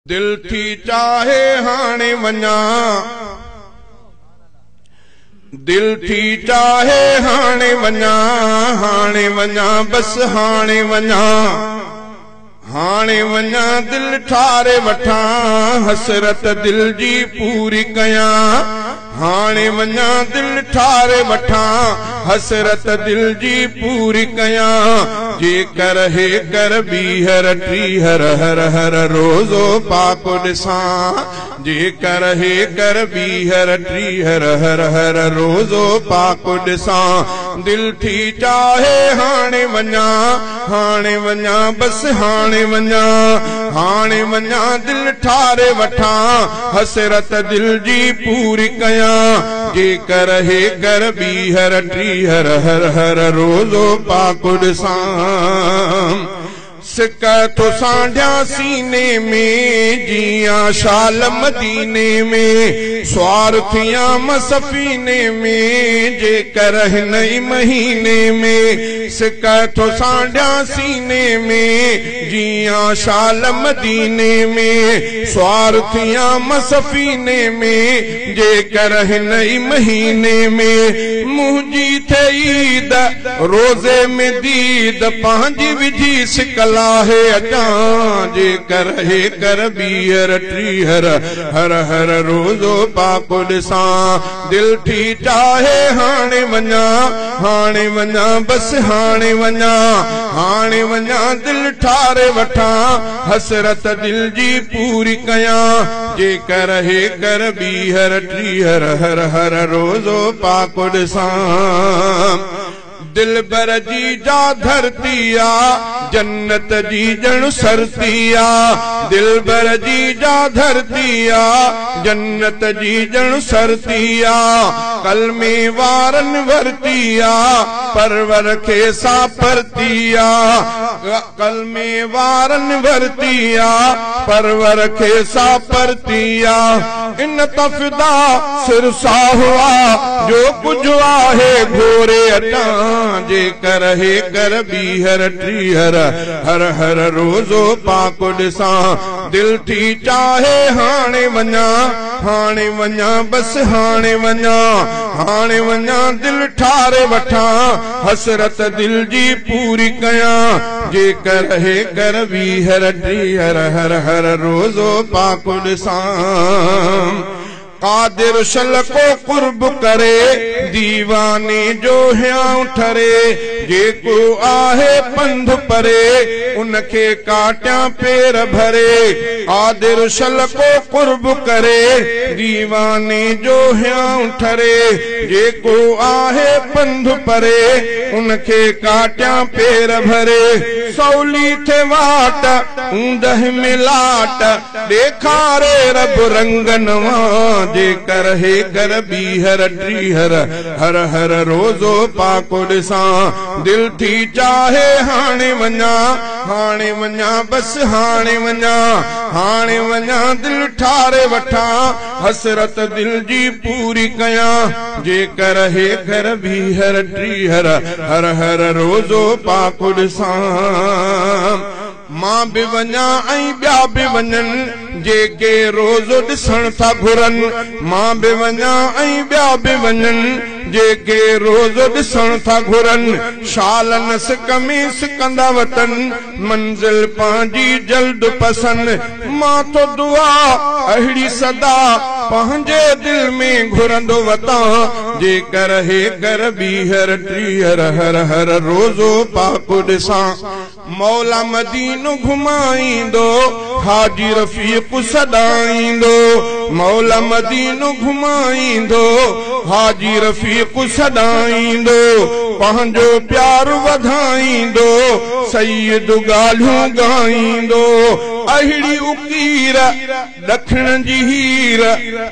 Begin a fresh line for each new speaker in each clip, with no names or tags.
दिल थी चाहे हाणे वञा, दिल थी चाहे हाणे वञा, हाणे वञा बस हाणे वञा, हाणे वञा दिल ठारे वठां, हसरत दिल जी पूरी कयां, हाणे वञा दिल ठारे वठां, हसरत दिल जी पूरी कयां, जेकर हे कर बीहर टीहर हर हर रोज़ो पाक ॾिसां, जेकर हे कर बीहर टीहर हर हर रोज़ो पाक ॾिसां, दिल थी चाहे हाणे वञा, हाणे वञा बस हाणे वञा, हाणे वञा दिल ठारे वठां, हसरत दिल जी पूरी कयां, जेकर हे कर बीहर टीहर हर हर रोज़ो पाक ॾिसां। सिक थो सांढिया सीने में, जिया शाल मदीने में, सवार थिया सफीने में, जेकर हिन ई महीने में, सिक थो सांढिया सीने में, जिया शाल मदीने में, सवार थिया सफीने में, जेकर हिन ई महीने में, मुंहिंजी थिए ईद रोज़े में दीद, पंहिंजी विझी सिक लाहे अचां, जेकर हे कर बीहर टीहर हर हर रोज़ो पाक ॾिसां, दिल थी चाहे हाणे वञा, हाणे वञा बस हाणे वञा, हाणे वञा दिल ठारे वठां, हसरत दिल जी पूरी कयां, जेकर हे कर बीहर टीहर हर हर रोज़ो पाक ॾिसां। दिल बर जी जा धरती आ, जन्नत जी ॼण सरती आ, दिल बर जी जा धरती आ, जन्नत जी ॼण सरती आ, कलमे वारन वरती आ, परवर खे सा परती आ, कलमे वारन वरती आ, परवर खे सा परती आ, इन तफदा सिर सा हुआ, जो कुझु आहे घोरे अटां, जेकर हे कर बीहर टीहर हर हर रोज़ो पाक ॾिसां, दिल थी चाहे हाणे वञा, हाणे वञा बस हाणे वञा, हाणे वञा दिल ठारे वठां, हसरत दिल जी पूरी कयां, जेकर हे कर बीहर टीहर हर हर रोज़ो पाक ॾिसां। कादिर शल को कुर्ब करे, दीवाने जो हियांव ठरे, जेको आहे पंध परे, उनखे काटियां पेर भरे, कादिर शल को कुर्ब करे, दीवाने जो हियांव ठरे, जेको आहे पंध परे, उनखे काटियां पेर भरे, सौली थे वाट ऊंदह में लाट, ॾेखारे रब रंग नवां, जेकर हे कर बीहर टीहर हर हर रोज़ो पाक ॾिसां, दिल थी चाहे हाणे वञा, हाणे वञा बस हाणे वञा, हाणे वञा दिल ठारे वठां, हसरत दिल जी पूरी कयां, जेकर हे कर बीहर टीहर हर हर रोज़ो पाक ॾिसां। मां बि वञा ऐं ॿिया बि वञनि, जेके रोज़ो ॾिसण था घुरनि, मां बि वञा ऐं ॿिया बि वञनि, जेके रोज़ो ॾिसण था घुरनि, शाल न सिक में सिकंदा वतन, मंज़िल पंहिंजी जल्द पसंदि, मां थो दुआ अहिड़ी सदा, पंहिंजे दिल में घुरंदो वतां, जेकर हे कर बीहर टीहर हर हर रोज़ो पाक ॾिसां। मौला मदीनो घुमाईंदो, हाजी रफ़ीक़ सॾाईंदो, मौला मदीनो घुमाईंदो, हाजी रफ़ीक़ सॾाईंदो, पंहिंजो प्यार वधाईंदो, सैयद ॻाल्हियूं ॻाईंदो, अहिड़ी उकीर ॾखण जी हीर,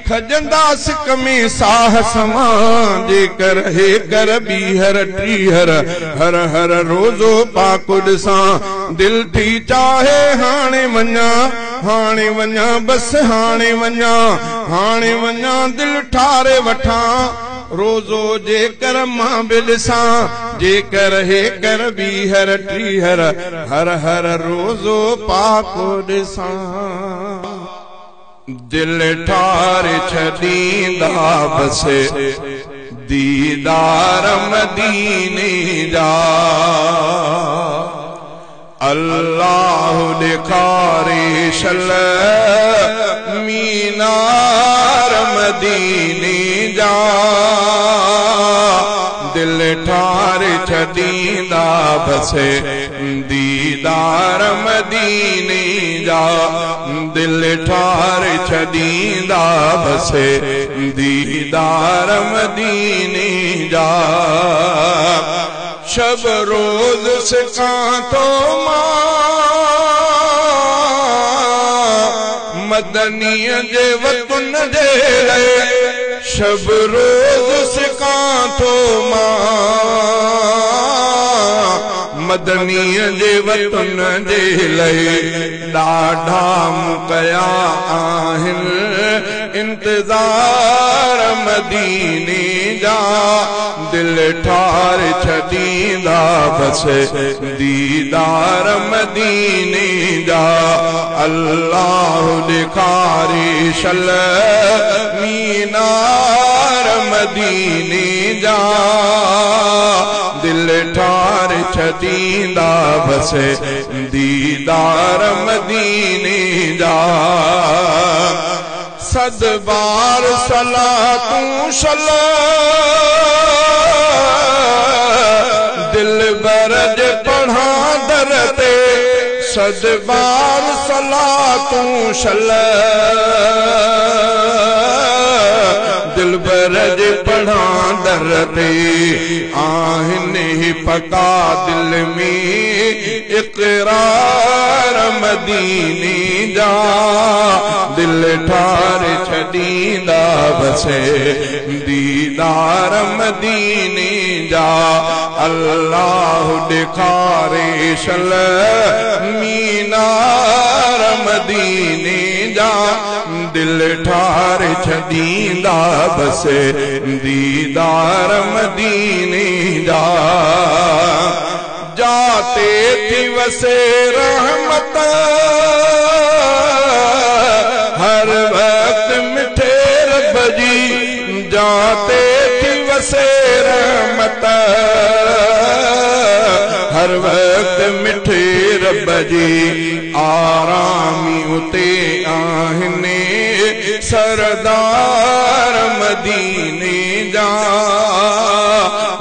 खजंदा सिक में साह समां, जेकर हे कर बीहर टीहर हर हर रोज़ो पाक ॾिसां, दिल थी चाहे हाणे वञा, हाणे वञा बस हाणे वञा, हाणे वञा दिल ठारे वठां, रोज़ो जेकर मां बि ॾिसां, जेकर हे कर बीहर टीहर हर हर रोज़ो पाक ॾिसां। दिल ठार छॾींदा बस दीदार मदीने जा। अल्लाह ॾेखारे शल मीनार मदीने जा। दिल ठार छॾींदा बस दीदार मदीने जा। दिल ठार छॾींदा बस दीदार मदीने जा। शब रोज़ सिखां थो मां मदनीअ जे वतन जे लाइ। शब रोज़ सिखां थो मां मदनीअ जे वतन जे लाइ। ॾाढा मूं कया आहिनि इंतज़ार मदीने जा। दिल ठार छॾींदा बस दीदार मदीने जा। अल्लाह ॾेखारे शल मीनार मदीने जा। दिल ठार छॾींदा बस दीदार मदीने जा। सद बार सलातूं शल दिल बरज पढ़ा दर ते। सद बार सलातूं शल दिल बरज पढ़ा दर ते। आहिनि पका दिल में इकरार मदीने जा। दिल ठार छॾींदा बस दीदार मदीने जा। अल्लाह ॾेखारे शल मीनार मदीने जा। दिल ठार छॾींदा बस दीदार मदीने जा। जाते थी वसे रहमत हर वक्त मिठे रब जी। जाते थी वसे रहमत हर वक्त मिठे रब जी। आरामी उते आहिनि सरदार मदीने जा।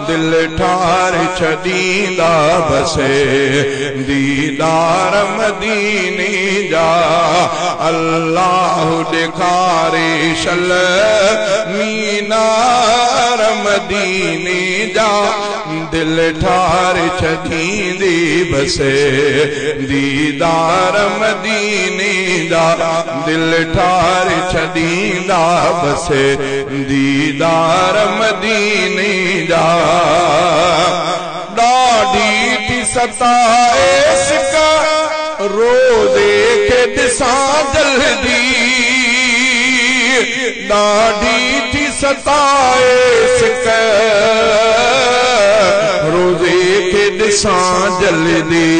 दिल ठार छॾींदा बस दीदार मदीने जा। अल्लाह ॾेखारे शल मीनार मदीने जा। दिल ठार छॾींदी बस दीदार मदीने जा। दिल ठार छॾींदा बस दीदार मदीने जा। ॾाढी थी सताए सिक रोज़े खे ॾिसां जल्दी। ॾाढी थी सताए सिक रोज़े खे ॾिसां जल्दी।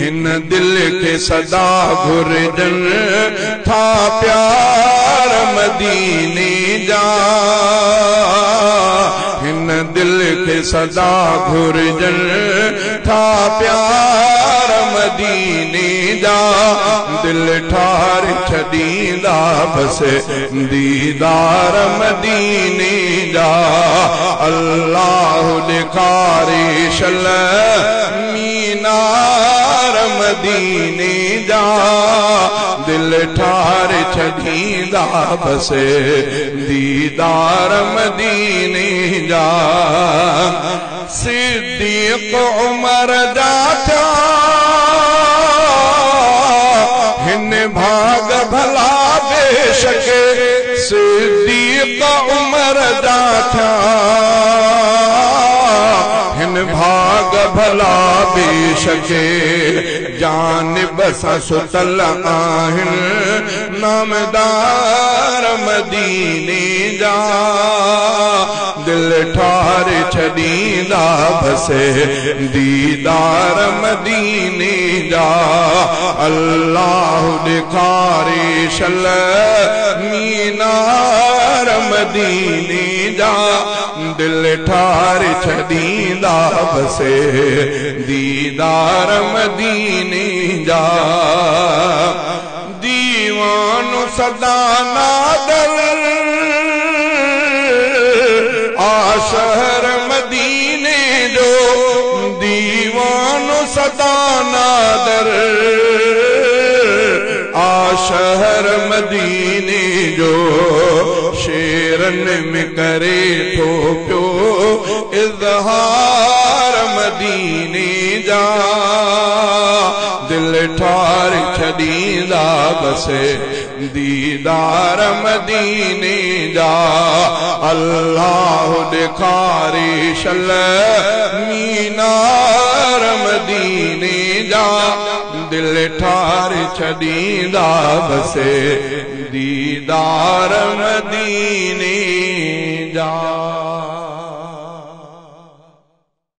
हिन दिल खे सदा घुर्जनि था प्यार मदीने जा। हिन दिल खे सदा घुर्जनि था प्यार मदीने जा। दिल ठार छॾींदा बस दीदार मदीने जा। अल्लाह ॾेखारे शल मीनार मदीने जा। दिल ठार छॾींदा बस दीदार मदीने जा। सिद्दीक़ उमर जा थिया हिन भाग भला बेशक। सिद्दीक़ उमर जा थिया हिन भाग भला बेशक। जानिब सां सुतल आहिनि نامدار مديني جا، دل ٺاري ڇڏيندا بس ديدار مديني جا. الله ڏيکاري شل مينار مديني جا، دل ٺاري ڇڏيندا بس ديدار مديني جا. ديوان سدا نادر آ شهر مديني جو، ديوان سدا نادر آ شهر مديني جو، شيرن ۾ ڪري ٿو پيو اظهار مديني جا، دل ٺاري ڇڏيندا بس ديدار مديني جا. الله ڏيکاري شل مينار مديني جا، دل ٺاري ڇڏيندا بس ديدار مديني جا.